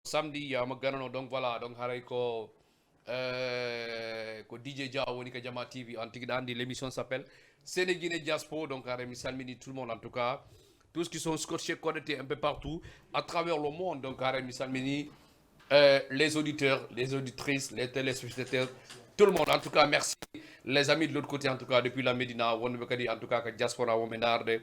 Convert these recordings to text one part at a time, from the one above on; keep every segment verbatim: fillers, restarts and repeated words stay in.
samedi, ya mo ganano, donc voilà, donc haray ko, euh, ko D J Dia woni ka Jama T V, en tigi ɗan, l'émission s'appelle Sénéguiné Diaspo, donc haray mi salmini tout le monde, en tout cas, tous ceux qui sont scotchés, connectés un peu partout à travers le monde, donc haray mi salmini, euh, les auditeurs, les auditrices, les téléspectateurs, tout le monde, en tout cas, merci, les amis de l'autre côté, en tout cas, depuis la Médina, wonɓe kadi, en tout cas, ka diaspora, wonɓe ndaarde,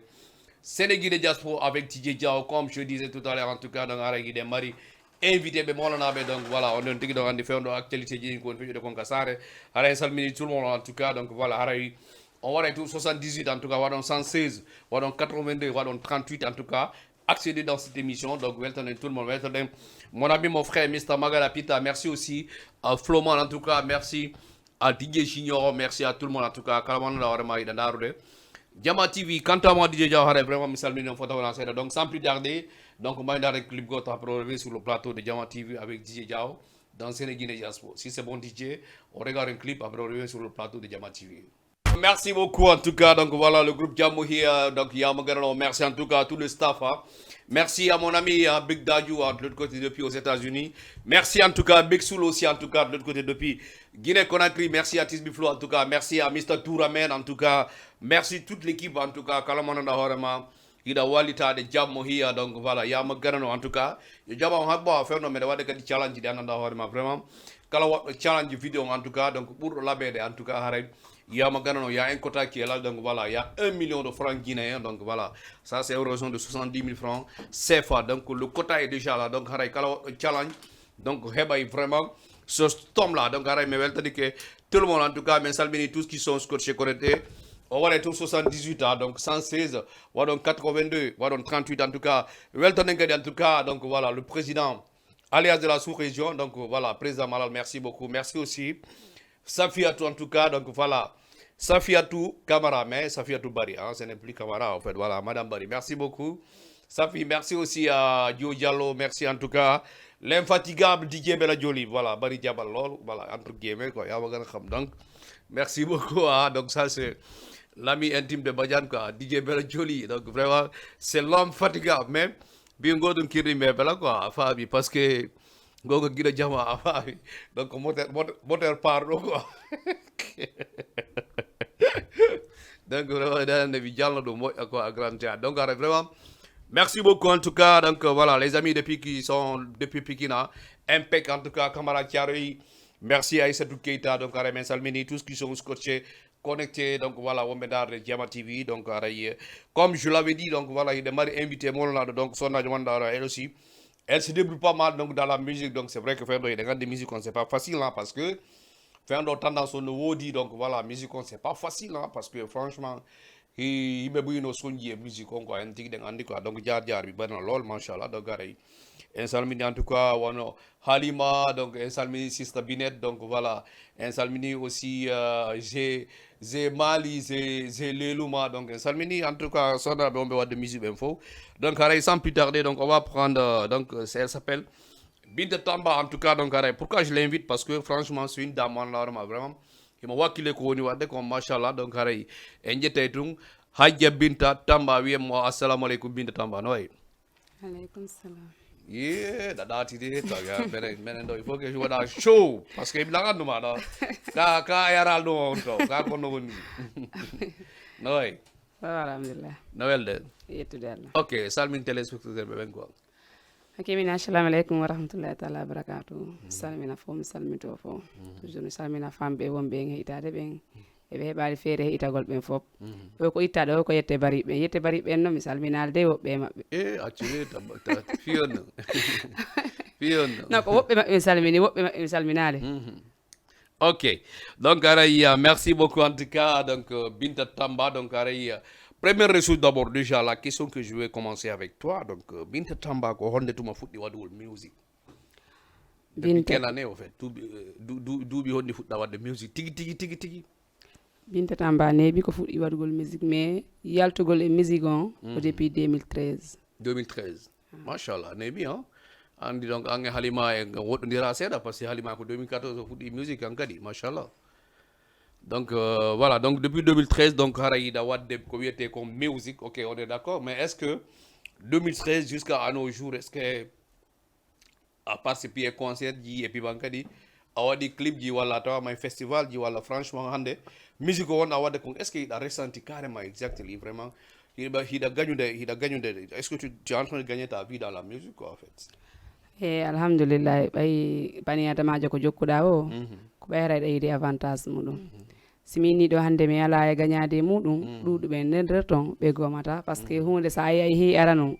Sénéguiné Diaspo avec D J Diaw, comme je disais tout à l'heure, en tout cas, donc, haray hiɗen mari invité ɓe mawlanaaɓe, donc, voilà, on ɗon tigi ɗon anndi fewndo actualité ji ɗin ko woni feƴƴude kon ka saare. Haray en salmini tout le monde, en tout cas, donc, voilà, haray on waɗay tout soixante-dix-huit, en tout cas, waɗon cent seize, waɗon quatre-vingt-deux, waɗon trente-huit, en tout cas, accéder dans cette émission, donc, welcome tout le monde, welcome mon ami, mon frère, Mister Magala Pita, merci aussi, euh, Floman, en tout cas, merci, à D J Junior, merci à tout le monde. En tout cas, kala mo annduɗaa hoore maa hiɗa ndaarude Jama T V. Quant à moi, D J Diaw, haray vraiment mi salmini on fof taw wonaa seeɗa. Donc, sans plus tarder, donc, maa en ndaar clip gooto, après on revient sur le plateau de Jama T V avec D J Diaw dans Sénéguiné Diaspo. Si c'est bon, D J, on regarde un clip, après on revient sur le plateau de Jama T V. Merci beaucoup, en tout cas. Donc, voilà, le groupe Jammo here. Donc, Yama Garano, merci en tout cas à tout le staff, hein. Merci à mon ami, hein, Big Dadju, hein, de l'autre côté depuis aux États-Unis. Merci en tout cas à Big Soul aussi, en tout cas, de l'autre côté depuis Guinée-Conakry. Merci à Tisbi Flow, en tout cas. Merci à Mister Touramen, en tout cas. Merci toute l'équipe, en tout cas. Kala mo annduɗaa hoore maa hiɗa wallitaade Jammo here. Donc voilà, Yama Garano, en tout cas. Yo Jammo on haɓɓo, fewndo meɗa waɗa kadi challenge ɗi annduɗaa hoore maa, vraiment. Kala waɗɗo challenge vidéo, en tout cas, donc, ɓurɗo laɓeede, en tout cas, haray Yama Garano, il y a un quota qui est là, donc voilà, il y a un million de francs guinéens, donc voilà, ça c'est en raison de soixante-dix mille francs C F A, donc le quota est déjà là, donc haray kala waɗɗo challenge, donc heɓay vraiment ce tome-là, donc haray mi weltanike tout le monde, en tout cas, mi salmini tous ceux qui sont scotchés connectés, on waɗay tout soixante-dix-huit, hein, donc cent seize, waɗon quatre-vingt-deux, waɗon trente-huit, en tout cas, weltanen kadi, en tout cas, donc voilà, le président, alias de la sous-région. Donc voilà, président Malal, merci beaucoup. Merci aussi. Safiatou, en tout cas, donc voilà. Safiatou Camara, mais Safiatou Bari, hein, ce n'est plus Camara, en fait. Voilà, Madame Bari, merci beaucoup. Safi, merci aussi à Dio Diallo, merci en tout cas. L'infatigable D J Bella Jolie, voilà, Bari Diabal Lol, voilà, entre guillemets, quoi. Yaa ma gën a xam. Donc, merci beaucoup, hein. Donc, ça, c'est l'ami intime de Badiane, quoi. D J Bella Jolie, donc vraiment, c'est l'homme fatigable, mais Bi ngoɗun kirri me bela quoi, a faami, parce que gogo giɗo jama, a faami. Donc, moteur, moteur, moteur part ɗo quoi. Donc, vraiment, ɗan ne mi jalno ɗum moƴƴa quoi, à grand théâtre. Donc, ara, vraiment, merci beaucoup en tout cas. Donc, euh, voilà, les amis depuis qui sont, depuis Pikine, hein, Impec, en tout cas, camarade Thiaroye, merci à Aïssatou Keita, donc, ara, men salmini, tous ceux qui sont scotchés, connectés, donc voilà, wonɓe ndaarde Jama T V, donc aray, euh, comme je l'avais dit, donc voilà, hiɗen mari invité molnaɗo, donc sonnajo mon ndaara, elle aussi, elle se débrouille pas mal, donc dans la musique, donc c'est vrai que fewndo hiɗen anndi musique on, c'est pas facile, hein, parce que fewndo tendance on no woodi, donc voilà, musique on, c'est pas facile, hein, parce que franchement, hi-, yimɓe buy no sonji e musique on quoi, en tigi ɗen anndi quoi, donc jaar jaar mi bana lool, machallah, donc aray, en salmini en tout cas, wano Halima, donc, en salmini Sister Binet, donc, voilà. En salmini aussi, euh, Zé, Zé Mali, Zé, Zé Leluma, donc, en salmini, en tout cas, sonnaɓe wonɓe wadde musique ɓen fof. Donc, haray, sans plus tarder, donc, on va prendre, euh, donc, euh, elle s'appelle Binta Tamba, en tout cas, donc, haray, pourquoi je l'invite? Parce que, franchement, c'est une dame, on l'a vraiment, himo wakkile ko woni wadde, ko machallah, donc, haray, en ƴettay tun, Hajja Binta Tamba, wiyen mo, assalamu aleykum, Binta Tamba, no wayi? Aleykum salam. Yee, ɗa ɗaati de, to, ya, menen, menen ɗo, il faut que je waɗa show, parce que mi langan ɗum aɗa. Ka, ka yaral ɗum on to, ka kono woni. No wayi? Wa alhamdulillah. No welde? Yettude Allah. Ok, salmin téléspectateur ɓe ɓen quoi. Ok, min assalamu aleykum wa rahmatullahi taala wa barakatuh. Mhm. Salmina fof, mi salmito fof. Mhm. Toujours mi salmina famɓe wonɓe e hitaade ɓen. E ɓe heɓaali feere heɗitagol ɓen fof. Mhm. O ko ittaɗo, o ko yette bari ɓen. Yette bari ɓen no mi salminaali de woɓɓe e maɓɓe. Eh, accire, ta, ta, fiyon no. Fiyon no. Non, ko woɓɓe maɓɓe mi salmini, woɓɓe maɓɓe mi salminaali. Mhm. Ok. Donc, aray, euh, merci beaucoup en tout cas. Donc, euh, Binta Tamba, donc, aray, euh, première ressource d'abord, déjà, la question que je vais commencer avec toi. Donc, euh, Binta Tamba, ko honde tuma fuɗɗi waɗugol music? Depuis Binta. Quelle année, au fait? Duuɓi, euh, du-, du-, duuɓi honɗi fuɗɗa waɗde music tigi, tigi, tigi, tigi? Binta Tamba neeɓi ko fuɗɗi waɗugol musique, mais yaltugol e musique on ko, mhm, depuis deux mille treize. Deux mille treize. Ah. Machallah, neeɓi, hein? Anndi donc, an e Halima e woɗɗondira seeɗa, parce que Halima ko deux mille quatorze o fuɗɗi musique, an kadi, machallah. Donc, euh, voilà, donc depuis deux mille treize, donc, hara yiɗa waɗde ko wiyetee ko musique, ok, on est d'accord, mais est-ce que deux mille treize jusqu'à nos jours, est-ce que A participé e concert ji, et puis man kadi a waɗi clip ji, walla a tawama e festival ji, walla franchement hannde musique o wonɗa waɗde kon, est-ce que hiɗa ressenti carrément exactly vraiment hiɗa hiɗa gañude hiɗa gañude, est-ce que tu, tu es en train de gagner ta vie dans la musique quoi en fait? E alhamdulillahi, ɓay bani adamajo ko jokkuɗa o, ko ɓay haray ɗa yiɗi avantage muɗum. Si mi inni ɗo hannde mi alaa e gañaade e muɗum, ɗuuɗuɓe nder nder ton ɓe gomata. Parce que huunde so a yahi hii ara non,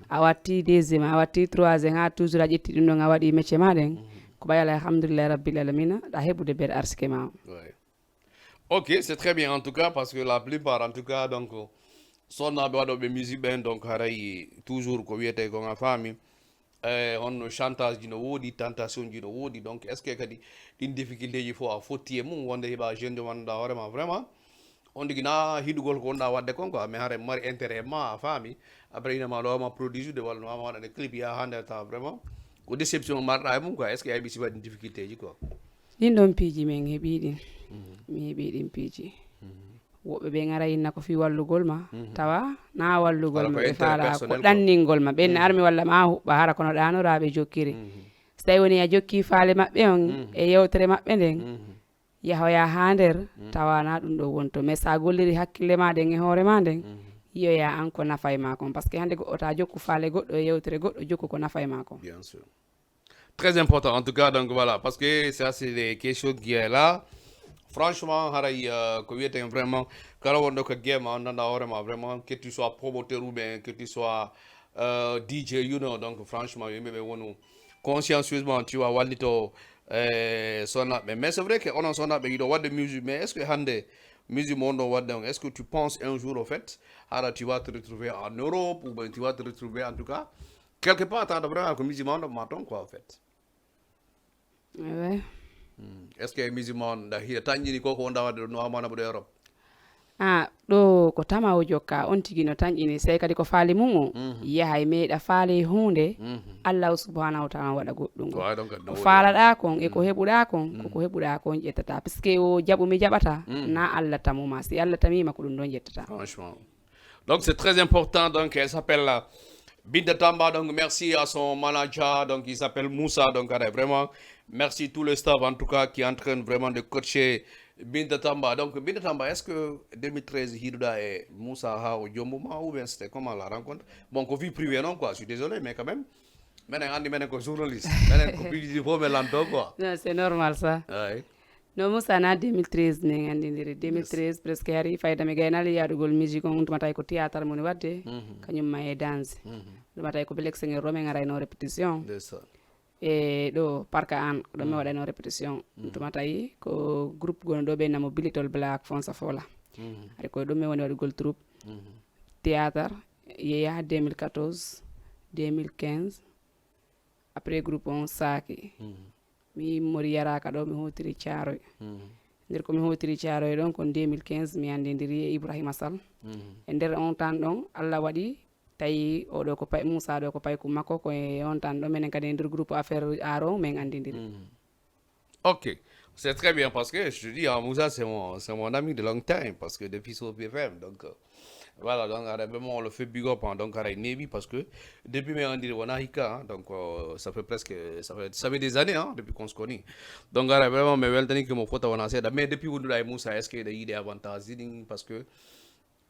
a watti deuxième, a watti troisième, haa toujours a ƴetti ɗum ɗon a waɗi métier ma ɗen, ko ɓay alaa, alhamdulillahi rabbil alamina, ɗa heɓude ber arsike ma o. Ok, c'est très bien en tout cas, parce que la plupart en tout cas, donc, sonnaaɓe waɗooɓe musique ɓen, donc haray toujours ko wiyetee kon a faami, e honno chantage ji no woodi, tentation ji no woodi, donc est-ce que kadi ɗin difficulté ji fof a fotti e mum wonde heɓa jeune de wonɗa hoore ma vraiment on tigi na hiɗugol ko wonɗa waɗde kon quoi, mais haray mari intérêt ma a faami, après ina ma ɗowama produit de walla no wama waɗande clip ya ha nder ta vraiment ko déception marɗa e mum quoi, est-ce que a heɓi sifa ɗin difficulté ji quoi? Ɗin ɗon piiji min heɓi ɗin. Mi heɓi ɗin piiji. Woɓɓe ɓe ngara inna ko fii wallugol ma, tawa na wallugol ma ɓe faala, ko ɗanningol ma. Ɓen armi walla ma huɓɓa hara kono ɗanoraaɓe jokkiri. So tawi woni a jokki faale maɓɓe on e yewtere maɓɓe nden, yahoya ha nder, tawa na ɗum ɗo wonto. Mais sa golliri hakkille ma ɗen e hoore ma nden, yiyoya an ko nafay ma kon. Parce que hannde goɗɗo ta jokku faale goɗɗo e yewtere goɗɗo, jokku ko nafay ma kon. Très important en tout cas, donc voilà, parce que ça c'est des questions qui est là. Franchement, haray euh, ko wiyeten vraiment kala wonɗo ko game a anndanɗa hoore ma vraiment, que tu sois promoteur ou bien que tu sois euh, D J, you know, donc franchement yimɓe ɓe wonu consciencieusement tu vois wallito euh, sonnaɓe. Mais c'est vrai que onon sonnaɓe yiɗo waɗde musique, mais est-ce que hannde musique mo wonɗo waɗde on, est-ce que tu penses un jour au fait hara tu vas te retrouver en Europe ou bien tu vas te retrouver en tout cas quelque part tawata vraiment ko musique ma on ɗo ma ton quoi en fait? Ouais. Hmm. Est-ce que musique ma on ɗa hiɗa tanƴini ko ko wonɗa waɗde ɗo no amana ɓuɗo Europe? Ah, ɗo ko tama o jokka on tigi no tanƴini, sey kadi ko faali mum o yahay meeɗa faale huunde. Allahu subhanahu wa taala waɗa goɗɗum. Ko faalaɗa kon e ko heɓuɗa kon ko ko heɓuɗa kon ƴettata, puisque o jaɓu mi jaɓata, na Allah tamuma. Si Allah tamima ko ɗum ɗon ƴettata. Franchement. Donc c'est très important. Donc elle s'appelle euh, Binta Tamba. Donc merci à son manager. Donc il s'appelle Moussa. Donc euh, vraiment merci tout le staff en tout cas qui est en train vraiment de coacher Binta Tamba. Donc Binta Tamba, est-ce que deux mille treize hiɗuɗa e Moussa ha o jombuma ou bien c'était comment la rencontre? Bon, ko vie privée non quoi, je suis désolé mais quand même. Menen andi menen ko journaliste. Menen ko piiji ɗi fof men lanto quoi. Non, c'est normal ça. Ouais. No Moussa na deux mille treize min anndindiri. Deux mille treize presque hari fayda mi gaynaali yaadugol musique on, ɗum tawi ko théâtre moni waɗde, kañum ma e danse. Ɗum tawi ko Black Singer ɗo min arayno répétition. Ndeysaan. E ɗo Parc Hann ɗo mi waɗayno répétition. Ɗum tawi ko groupe gono ɗo ɓe namo Bilitol Black Fonsa Fola. Hari ko ɗum mi woni waɗugol troupe théâtre yeeya deux mille quatorze, deux mille quinze. Après groupe on saaki. Mi immori Yaraka ɗo, mi hootiri Caaroy. Nder ko mi hootiri Caaroy ɗon kon deux mille quinze mi anndindiri e Ibrahima Sall. E nder on tan ɗon Allah waɗi tawi oɗo ko pay Moussa ɗo ko paykum makko, ko e on tan ɗon menen kadi e nder groupe affaire art on min anndindiri. Ok, c'est très bien parce que je te dis, hein, Moussa c'est mon, c'est mon ami de long time parce que depuis Sopi F M, donc euh, voilà, donc euh, vraiment on le fait big up, hein, donc euh, neeɓi parce que depuis mais on dirait on a hika, hein, donc euh, ça fait presque, ça fait, ça fait des années hein, depuis qu'on se connaît. Donc euh, vraiment mais weltani que mon photo on a c'est mais depuis on a Moussa, est-ce que il a des avantages parce que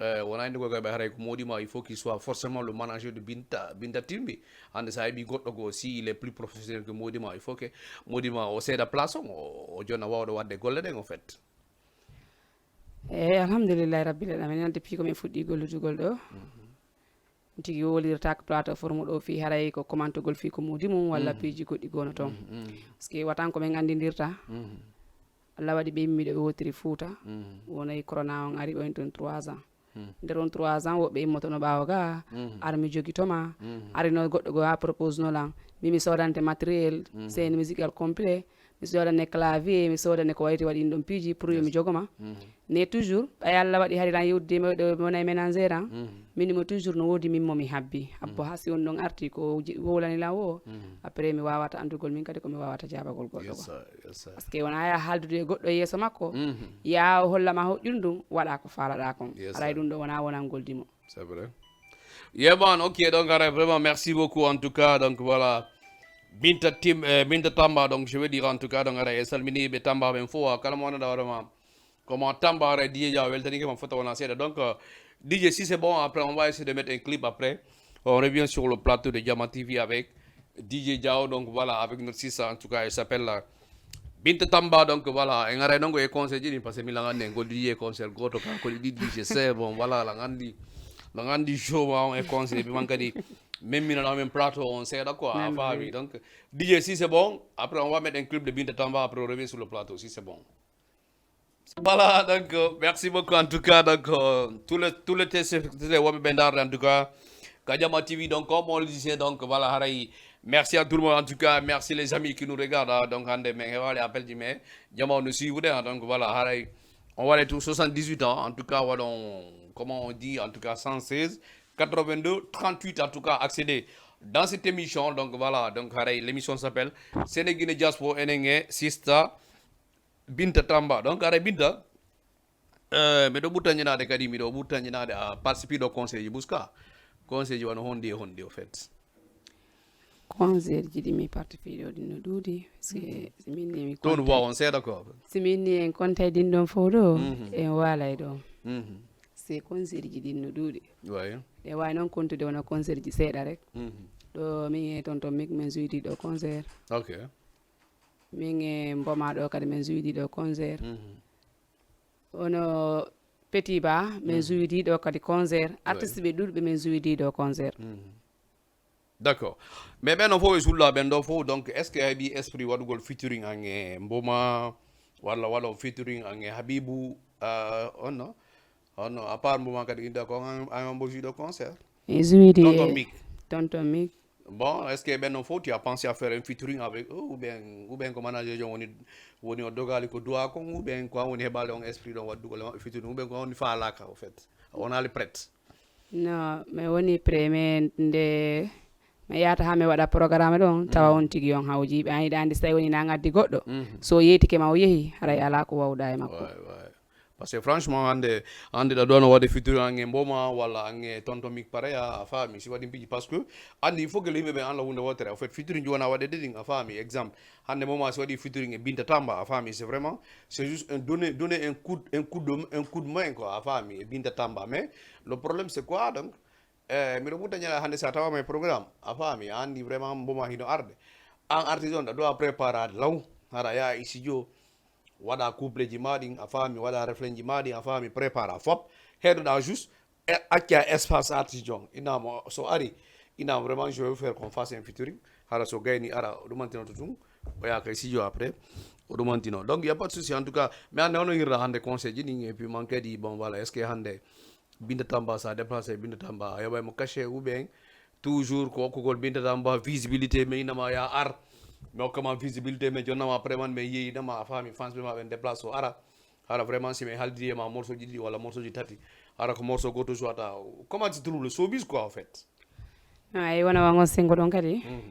euh, on a une goga haray ko modi ma, il faut qu'il soit forcément le manager de Binta, Binta Timbi. Hande sa heɓi goɗɗo go, si il est plus professionnel que modi ma, il faut que modi ma o seeda place on o jonna wawɗo wadde golle ɗen en fait. Eyi, alhamdulillahi rabbil alamina, depuis ko min fuɗɗi gollitugol ɗo, mi tigi wolirtaka plateforme ɗo fii haray ko commentugol fii ko modi mum walla piiji goɗɗi gono toon. Parce que watan ko min anndindirta. Allah waɗi ɓe immiɗo ɓe wotiri Fuuta. Wonay corona on ari ɓoyen toon trois ans. Nder on trois ans woɓɓe immotono ɓaawo ga, ar mi jogitoma. Arino goɗɗo go ha propose no lan, mi mi sodante matériel, scène musical complet, mi sodane clavier, mi sodane ko wayti waɗi ɗin ɗon piiji pour yo mi jogoma. Mais toujours ɓay Allah waɗi hari lan yewtidima ɗo mi wona e ménagère an, min mo toujours no woodi min mo mi habbi. Abbo ha si on ɗon arti ko wowlani lan wo, après mi wawata andugol min kadi ko mi wawata jabagol goɗɗo go. Parce que wona ya haaldude e goɗɗo yeeso makko, ya o hollama hoƴƴude ɗum, waɗa ko faalaɗa kon. Aray ɗum ɗo wona wonangol dimo. C'est vrai. Yeah man, ok, donc aray vraiment merci beaucoup en tout cas, donc voilà. Binta Tim, eh, Binta Tamba, donc je veux dire en tout cas, donc, aray, e salmini ɓe Tamba ɓen fof, kala mo anndaa hoore ma, comment Tamba, aray, D J Dia weltaniike ma, fota wona seeɗa. Donc, euh, D J, si c'est bon, après, on va essayer de mettre un clip après. On revient sur le plateau de Jama T V avec D J Diao, donc voilà, avec notre sister, en tout cas, elle s'appelle, euh, Binta Tamba, donc voilà, en aray non ko e conseil ji ɗin, parce que mi langande en golli e conseil goto ka, ko ɗiɗi, je sais, bon, voilà, langandi, langandi show ma on e conseil, bi man kadi, même mi nana men plateau on seeɗa quoi, a faami, donc, D J, si c'est bon, après on va mettre un clip de Binta Tamba, après on revient sur le plateau, si c'est bon. Voilà, donc, euh, merci beaucoup en tout cas, donc, euh, tous les, tous les téléspectateurs, wonɓe ɓe ndaarde en tout cas, ka Jama T V, donc, comme on le disait, donc, voilà, haray, merci à tout le monde, en tout cas, merci les amis qui nous regardent, hein, donc, hannde, men heɓaali appel ji, mais Jama on no suivre, hein, donc, voilà, haray, on va aller tout soixante-dix-huit ans, en tout cas, voilà, on- comment on dit, en tout cas, cent seize, quatre-vingt-deux, trente-huit, en tout cas, accéder dans cette émission, donc, voilà, donc, haray, l'émission s'appelle Sénéguiné Diaspora Enenge Sista Binta Tamba, donc, haray, Binta, Eh, miɗo ɓurtanjinaade kadi, miɗo ɓurtanjinaade a participe ɗo conseil ji Buska. Conseil ji wano honɗi e honɗi, au fait? Concert ji ɗi mi participe ɗo ɗin no ɗuuɗi, parce que si min ni mi Toon compte- wa on seeɗa ko. Si min ni en compte ɗin ɗon fof ɗo, Mhm. En waalay ɗo. Mhm. C'est concert ji ɗin no ɗuuɗi. Ouais. Ɗe waawi noon comptude wona concert ji seeɗa rek. Mhm. Ɗo min e tonton Mik men jouidi ɗo concert. Ok. Min e Mboma ɗo kadi men jouidi ɗo concert. Mhm. Ono Petit Ba, men jouidi ɗo kadi concert. Artiste ɓe ɗuɗɓe men jouidi ɗo concert. Mhm. D'accord. Mais ɓen on fof ɓe sulla ɓen ɗo fof, donc est-ce que a heɓi esprit waɗugol featuring an e Mboma, walla waɗo featuring an e Habibu, euh, on no? On no, à part Mboma kadi inda ko an, an on jouidi ɗo concert? E jouidi Tonton e Mik. Tonton Mik. Bon, est-ce que ɓen on fof, tu as pensé à faire un featuring avec eux, ou bien, ou bien ko manager jon woni, woni o dogali ko duwa kon, ou bien ko an woni heɓaali on esprit ɗon waɗugol e maɓɓe featuring, ou bien ko an woni faalaaka, au fait? A wonaali prête? Non, mi woni prêt, mais nde mi yahata haa mi waɗa programme ɗon, tawa on tigi on hawji. Ɓe an hiɗa anndi si tawi woni na ngaddi goɗɗo. Mhm. So yeetike ma o yehi, haray alaa ko wawɗa e makko. Ouais, ouais. Parce que franchement, hannde, hannde ɗa ɗo no waɗde featuring an e Mboma, walla an e Tonton Mik Pareya, a faami, si waɗi piiji. Parce que anndi, il faut que le yimɓe ɓe anla huunde wootere. En fait, featuring ji wona waɗede ɗin, a faami, exemple. Hannde Mboma si waɗi featuring e Binta Tamba, a faami, c'est vraiment, c'est juste un donner, donner un coup, un coup de, un coup de main, quoi, a faami, e Binta Tamba. Mais le problème, c'est quoi, donc? Eh, miɗo ɓurta ñala hannde si a tawama e programme, a faami, a anndi vraiment Mboma hino arde. An artiste on, ɗa ɗo a préparade law, hara yaa e studio, waɗa couple ji ma ɗin, a faami, waɗa refrain ji ma ɗin, a faami, prépare a fop. Heɗoɗa juste, e acca espace artiste on. Inama so ari, inama vraiment je veux faire qu'on fasse un featuring. Hara so gayni ara, o ɗumantinoto tun. O yaha kay studio après, o ɗumantino. Donc, y a pas de souci. En tout cas, mais hannde hono hirra hannde conseil ji ɗin, et puis man kadi, bon, voilà, est-ce que hannde Binta Tamba, sa déplacé Binta Tamba, a yoɓay mo cachet ou bien toujours ko okkugol Binta Tamba visibilité, mais inama ya ar, mi hokkama visibilité, mais jonnama après man, mais yeeyinama, a faami, fans ɓe ma ɓen déplacé o ara, hara vraiment si mi haldiri e ma morceau ji ɗiɗi walla morceau ji tati, hara ko morceau goto jouata, comment tu trouves le showbiz quoi en fait? Ay, wona wango sengo ɗon kadi. Mhm.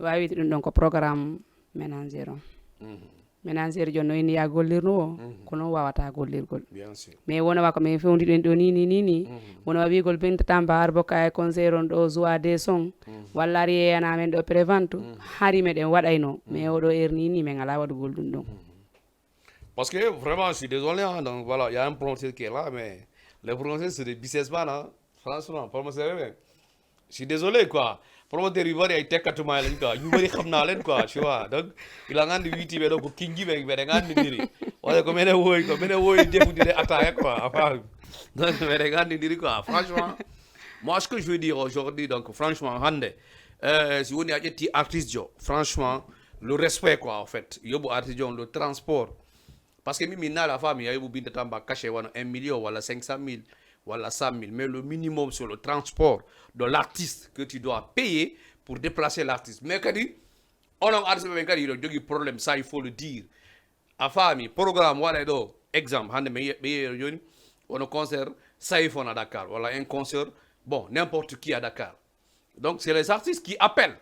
Waawi wiide ɗum ɗon ko programme ménagère on. Mhm. Ménagère jooni no inni yaa gollirnu o, mhm, ko noon waawata gollirgol. Bien sûr. Mais wona wa ko min fewndi ɗen ɗo ni, ni, ni, ni. Mhm. Wona wa wiigol Binta Tamba ar bokka e concert on ɗo joie des sons. Mhm. Walla ari yeyana men ɗo prévente. Mhm. Hari meɗen waɗayno. Mais, mhm, oɗo heure ni, ni men alaa waɗugol ɗum ɗon. Mhm. Parce que vraiment, je suis désolé, hein, donc voilà, il y a un promoteur qui est là, mais les promoteurs, c'est des businessmen, hein. Franchement, promoteur, mais je suis désolé, quoi. Promoteur, yu bari ay tekkatuma len, quoi. Yu bari xam naa len, quoi, tu vois. Donc, ila ngandi witi ɓe ɗo ko kinji ɓe, ɓe ngandi ndiri. Wala ko mene woy, ko mene woy defude de ataya, quoi. A faami? Donc, ɓe ngandi ndiri, quoi. Franchement, moi, ce que je veux dire aujourd'hui, donc, franchement, hande, euh, si woni a ƴetti artiste jo, franchement, le respect, quoi, en fait. Yobu artiste jo, le transport. Parce que mi, mi naala, a faami, a yoɓu Binta Tamba cachet wano un million walla cinq cent mille walla cent mille. Mais le minimum, c'est le transport de l'artiste que tu dois payer pour déplacer l'artiste. Mais kadi, onon artiste ɓen kadi, hiɗo jogii problème, ça, il faut le dire. A faami, programme waɗa ɗo, exemple, hande mi ye-, mi yeeyo jooni, wono concert Saifon à Dakar, walla un concert, bon, n'importe qui à Dakar. Donc, c'est les artistes qui appellent.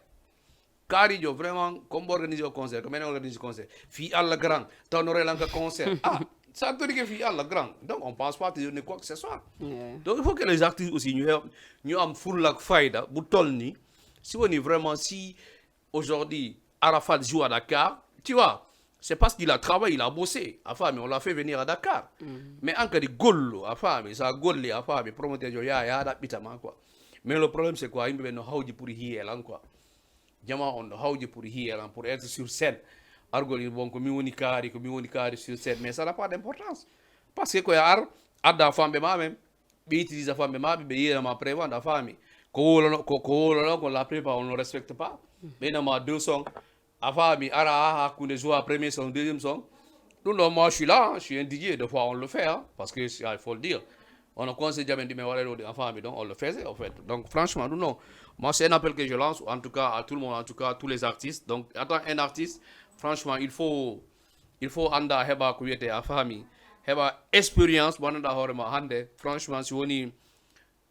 Kaarijo, vraiment, comme organisé au concert, comme organisé concert. Fi Allah grand, tawno relanka concert. Ah, ça veut dire que fi Allah grand. Donc, on pense pas te donner quoi que ce soit. Yeah. Donc, il faut que les artistes aussi, ñu, ñu am fulla ak fayda, bu toll ni, si woni vraiment, si Aujourd'hui, Arafat joue à Dakar, tu vois, c'est parce qu'il a travaillé, il a bossé. A faami, on l'a fait venir à Dakar. Mais an kadi gollu, a faami, sa golli, a faami, promoteur jo ya, ya ɗaɓɓita ma, quoi. Mais le problème, c'est quoi? Yimɓe ɓen no hawji pour hiye lan, quoi. Jama on no hawji pour hiye lan, pour être sur scène. Argol in, bon, ko mi woni kaari, ko mi woni kaari sur scène. Mais ça n'a pas d'importance. Parce que ko ya ar, adda famɓe ma men, ɓe utilisa famɓe maɓɓe, ɓe yi'ana ma prévente, a faami. Ko wowlano, ko, ko wowlano, ko la plupart, on ne respecte pas. Ɓe na ma deux sons, a faami, ara ha hakkunde joua premier son, deuxième son. Ɗum ɗo, moi, je suis là, hein, je suis un D J, des fois, on le fait, hein, parce que, il faut le dire. On a conseillé jamais de me voir, a faami, donc on le faisait, en fait. Donc, franchement, nous, non. Moi, c'est un appel que je lance, en tout cas, à tout le monde, en tout cas, tous les artistes. Donc, en tant qu'un artiste, franchement, il faut il faut annda heɓa ko wiyete a faami, heɓa expérience mo annduɗa hoore ma hannde. Franchement, si woni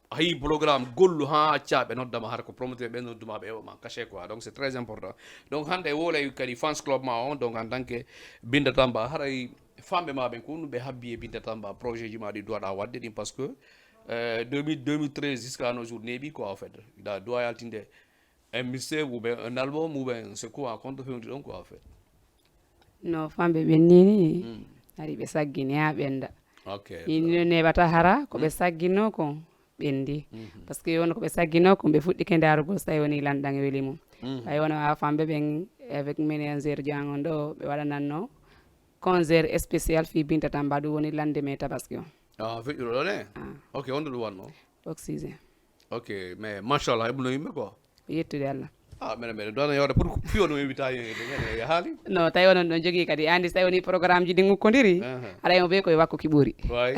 a heɓi programme, gollu haa accaa ɓe noddama, hara ko promoteur ɓe nodduma, ɓe eɓa ma cachet quoi. Donc c'est très important. Donc hannde e wolay kadi fans club ma on, donc en tant que Binta Tamba, haray famɓe ma ɓen ko ɗum ɓe habbi e Binta Tamba, projet ji ma ɗi duwaɗa wadde ɗin, parce que euh, deux mille, deux mille treize jusqu'à nos jours neeɓi quoi, en fait. Ida duwa yaltinde un mixtape ou bien un album ou bien c'est quoi, konto fewndi ɗon quoi, en fait. No famɓe ɓen ni ni, hari ɓe saggini haa ɓenda. Ok. Ni no neɓata hara ko ɓe sagginno kon ɓendi. Parce que wono ko ɓe sagginno kon, ɓe fuɗɗike ndaarugol so tawi woni lanɗan weli mum. Ɓay wono a famɓe ɓen avec manager jan on ɗo, ɓe waɗananno concert spécial fii Binta Tamba, ɗum woni lande me tabaski on. Ah, feƴƴuɗo ɗon e? Ok, honɗo ɗum wanno? Oxygène. Ok, mais machallah, heɓuno yimɓe quoi. Yettude Allah. Ah, mene mene dona yawde pour fiyo no invita yene yene ya haali. No tawi onon ɗon jogii kadi, andi so tawi woni programme ji ɗi ŋukkodiri. Aɗa mo ɓe koye wakko ki ɓuri. Ouais.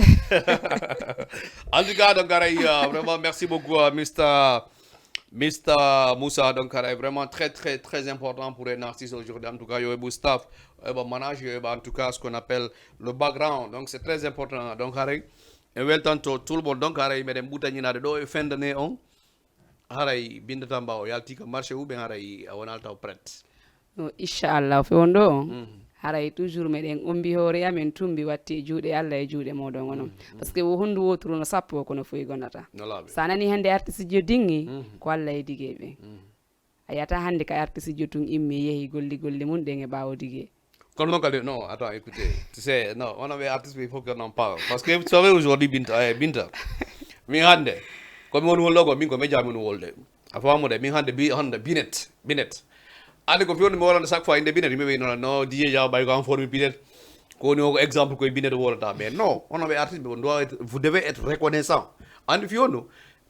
En tout cas, donc aray, euh, vraiment merci beaucoup à Mister Mister Moussa, donc aray vraiment très très très important pour un artiste aujourd'hui. En tout cas, yo heɓu staff, yo heɓa manage, yo heɓa en tout cas ce qu'on appelle le background. Donc c'est très important. Donc aray en weltanto tout le monde. Donc aray meɗen ɓutañinaade ɗo e fendane on. Haray Binta Tamba o yalti ka marché ou bien haray a wonal taw prête? No, inchallah, fewndo on. Haray toujours meɗen ombi hoore amen, tumbi watti e juuɗe Allah e juuɗe moɗon onon. Parce que wo hondu woturu no sappo o kono foy gonata. No laaɓi. Sa nani hannde artiste jo dingi, ko Allah e dige ɓe. A yata hannde ka artiste jo tun immi yehi golli golli mun ɗen e ɓaawo dige. Kono non kadi, non, attends, écoutez, tu sais, non, on avait artiste, il faut qu'on en parle. Parce que vous savez, aujourd'hui, Binta, eh, Binta, min hannde, ko mi woni wolde ko, min ko média mi woni wolde. A faamu de, min hannde, bi, hannde, Binet, Binet. Ande ko fiwonde mi wolande chaque fois, inde Binet, mi wi non, non, D J Diaw, bay ko en forme Binet. Ko woni o exemple koye Binet wolata. Mais non, on avait artiste, on doit être, vous devez être reconnaissant. Ande fiwonde,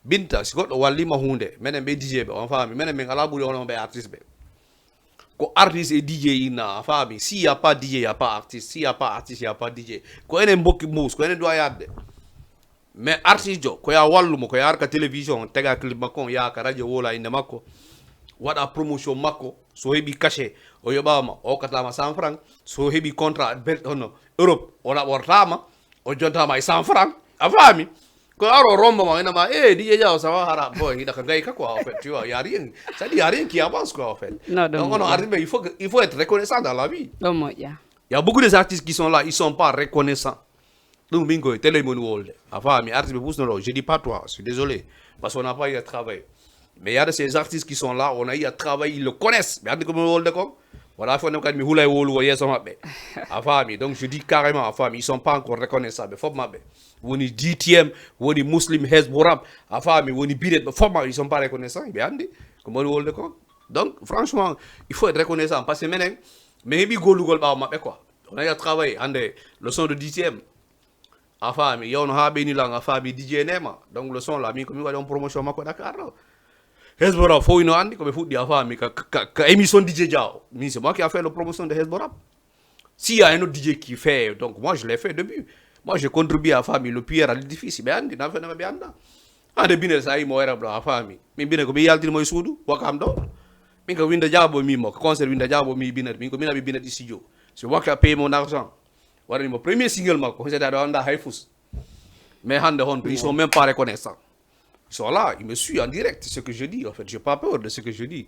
Binta, si goɗɗo wallima huunde, menen ɓe D J ɓe, on faami, menen min alaa ɓuri onon ɓe artiste ɓe. Ko artiste et D J inna, a faami, s'il y a pas D J, y a pas artiste, s'il y a pas artiste, y a pas D J. Ko enen mbokki moos, ko enen duwa yaadde. Mais artiste jo, ko ya wallu mo, ko ya arka télévision, tega clip makko, on yaha ka radio, wola inde makko, waɗa promotion makko, so heɓi cachet, o yoɓama, o hokkatama cent francs, so heɓi contrat bel, hono Europe, o naɓortama, o jontama e cent francs, a faami? Ko aro rombo ma, ina ma, eh, D J Diaw, ça va, hara, bon, il a kangay ka quoi, en fait, tu vois, y a rien, ça dit, y a rien qui avance quoi, en fait. Non, donc, Donc, on a, il faut, que- il faut être reconnaissant dans la vie. Ɗon moƴƴa. Il y a beaucoup d'artistes qui sont là, ils sont pas reconnaissants. Donc, mingo, télé mon wolde. A faami, artiste, pousse non, je dis pas toi, je suis désolé, parce qu'on n'a pas eu à travailler. Mais il y a de ces artistes qui sont là, on a eu à travailler, ils le connaissent. Mais andi ko mon wolde ko, wala fo ne kan mi hulay wolu wo yeso mabbe. A faami, donc je dis carrément, a faami, ils sont pas encore reconnaissants, mais faut mabbe. Woni D T M, woni Muslim Hezbo Rap, a faami, woni Binet, faut mabbe, ils sont pas reconnaissants, mais andi ko mon wolde ko. Donc, franchement, il faut être reconnaissant, parce que menen, mais hebi golugol bawo mabbe quoi. On a eu à travailler, ande, le son de D T M. A faami, yawno haa ɓeyni lan, a faami, D J Nema. Donc, le son là, min ko mi waɗi on promotion makko Dakar ɗo. Hezbo Rap, fof ino anndi ko ɓe fuɗɗi, a faami, ka, ka, ka émission D J Diaw. Min, c'est moi qui a fait la promotion de Hezbo Rap. S'il y a un autre D J qui fait, donc moi, je l'ai fait depuis. Moi, j'ai contribué, a faami, le pierre à l'édifice. Ɓe anndi, na fena ɓe annda. Hande Binet sa yi mo Arab ɗo, a faami. Min Binet ko mi yaltini mo e suudu, Wakam ɗo. Min ko Winda Diabo mi mo, ko concert Winda Diabo mi Binet. Min ko min abi Binet studio. C'est moi qui a payé mon argent. Waɗani mo premier single makko, c'est-à-dire on a Haifus. Mais hande honto, ils sont même pas reconnaissants. Ils sont là, ils me suivent en direct, ce que je dis, en fait, j'ai pas peur de ce que je dis.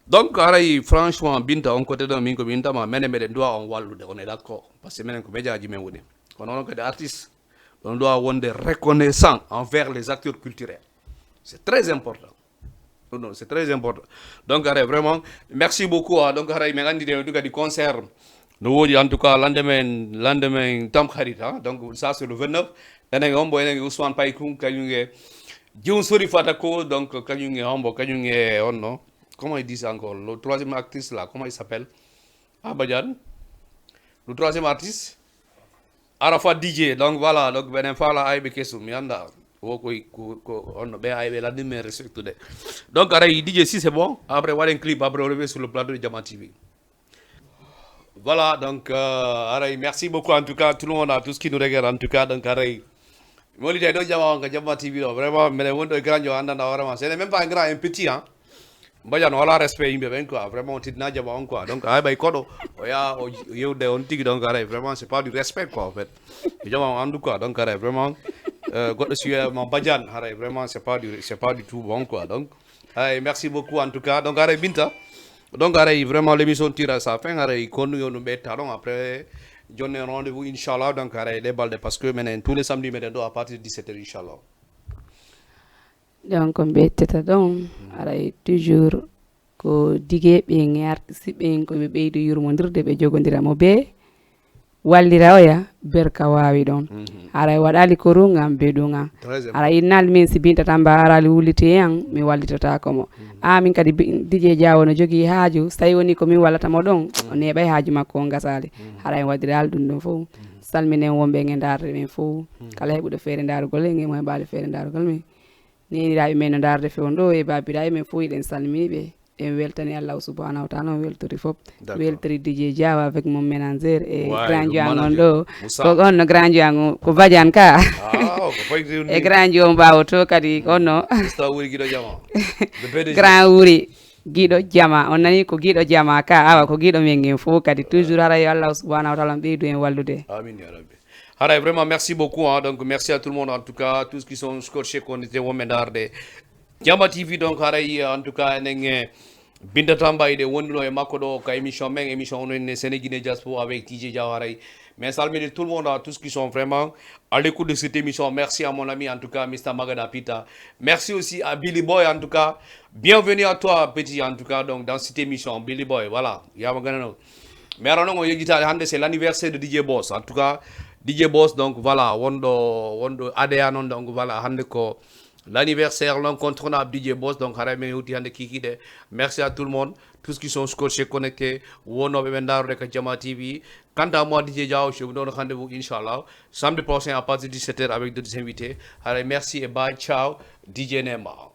Donc, haray, franchement, Binta, on côté ɗo, min ko Binta ma, menen meɗen duwa on wallude, on est d'accord. Parce que menen ko média ji men woni. Kono onon kadi artiste, on doit wonde reconnaissant envers les acteurs culturels. C'est très important. Ɗum ɗon, c'est très important. Donc, haray vraiment, merci beaucoup, ah. Donc, haray men anndi de, en tout cas, du concert. No woodi, en tout cas, lendemain, lendemain Tamxarit, ah. Donc, ça, c'est le vingt-neuf. Enen e hombo, enen e Ousmane Paykun, kañum e Jun Sori Fatako, donc, kañum e hombo, kañum e on, non? Comment il dit ça encore? Le troisième artiste là, comment il s'appelle? Ah, Badiane. Le troisième artiste? Arafat D J, donc voilà, donc minen faala ayɓe kesu, mi annda. Wo ko, ko, ko on ɓe ayɓe lanndin men respectude. Donc, haray D J, si c'est bon, après, waɗen clip, après, on revient sur le plateau de Jama T V. Voilà, donc, euh, haray, merci beaucoup, en tout cas, tout le monde, à tous qui nous regardent, en tout cas, donc, haray, mi woni ɗo Jama on, ka Jama T V ɗo, vraiment, minen woni ɗo e grand jo, anndana, vraiment, ce n'est même pas un grand, un petit, hein. Badiane, wala respect yimɓe ɓen quoi, vraiment, on tiɗna jaɓa on quoi. Donc, a heɓay koɗo, o yaha, o yewde on tigi, donc, haray, vraiment, c'est pas du respect quoi, en fait. Jaɓa on anndu quoi, donc, haray, vraiment, euh, goɗɗo si wiyama Badiane, haray, vraiment, c'est pas du, c'est pas du tout bon quoi. Donc, haray, merci beaucoup, en tout cas. Donc, haray, Binta, donc, haray, vraiment, l'émission tire à sa fin, haray, konnu yo ɗum ɓe taron, après, jonnen rendez-vous, inchallah, donc, haray, ɗe balɗe, parce que minen, tous les samedis, minen ɗo à partir de dix-sept heures, inchallah. Donc, ko mbettata ɗon, aray toujours ko dige ɓen e artiste ɓen ko ɓe ɓeydo yurmondirde, ɓe jogodira mo be wallira oya berka wawi ɗon. Aray waɗali ko runga be dunga. Aray innal min si Binta Tamba arali wulliti e an, mi wallitata ko mo. A min kadi bi- D J Diawo no jogi haaju, so tawi woni ko min wallata mo ɗon, o neɓay haaju makko on gasali. Haray waɗiral ɗum ɗon fof. Salminen wonɓe e ndarde ɓen fof. Kala heɓuɗo feere ndarugol en e mo heɓali feere ndarugol men. Neeniraaɓe men no ndaarde fewndo ɗo e baabiraaɓe men fof, eɗen salmini ɓe. En weltani Allahu subhanahu wa taala, on weltori fof. D'accord. Weltori D J Diawa avec mon ménageur e grand jo an on ɗo. Ko on no grand jo an on, ko Badiane ka. E grand jo on ɓaawo to kadi, on no. Mister Wuri Giɗo Jama. Grand Wuri Giɗo Jama. On nani ko Giɗo Jama ka, awa ko giɗo men en fof kadi. Toujours hara yo Allahu subhanahu wa taala on ɓeydu en wallude. Amin ya Rabbi. Haray, vraiment, merci beaucoup, hein. Donc, merci à tout le monde, en tout cas, tous ceux qui sont scotchés, qu'on était au Ménard de Jama T V. Donc, haray, en tout cas, enen, eh, Binta Tamba, eɗen wonduno e makko ɗo ka émission men, émission on ne Sénégal Diaspora avec D J Diaw haray. Mais salmini tout le monde, à tous ceux qui sont vraiment à l'écoute de cette émission. Merci à mon ami, en tout cas, Mister Magada Pita. Merci aussi à Billy Boy, en tout cas. Bienvenue à toi, petit, en tout cas, donc, dans cette émission, Billy Boy, voilà. Yama ganano. Mais alors, non, on yejjitaali hannde, c'est l'anniversaire de D J Boss. En tout cas, D J Boss, donc voilà, wonɗo, wonɗo A D A non, donc voilà, hannde ko l'anniversaire, l'incontournable D J Boss. Donc, haray men hewti hannde kikiɗe. Merci à tout le monde, tous ceux qui sont scotchés, connectés, wonnooɓe ɓe ndarude ka Jama T V. Quant à moi, D J Diaw, je vous donne rendez-vous, inchallah, samedi prochain à partir de dix-sept heures avec d'autres invités. Haray, merci et bye, ciao, D J Nema.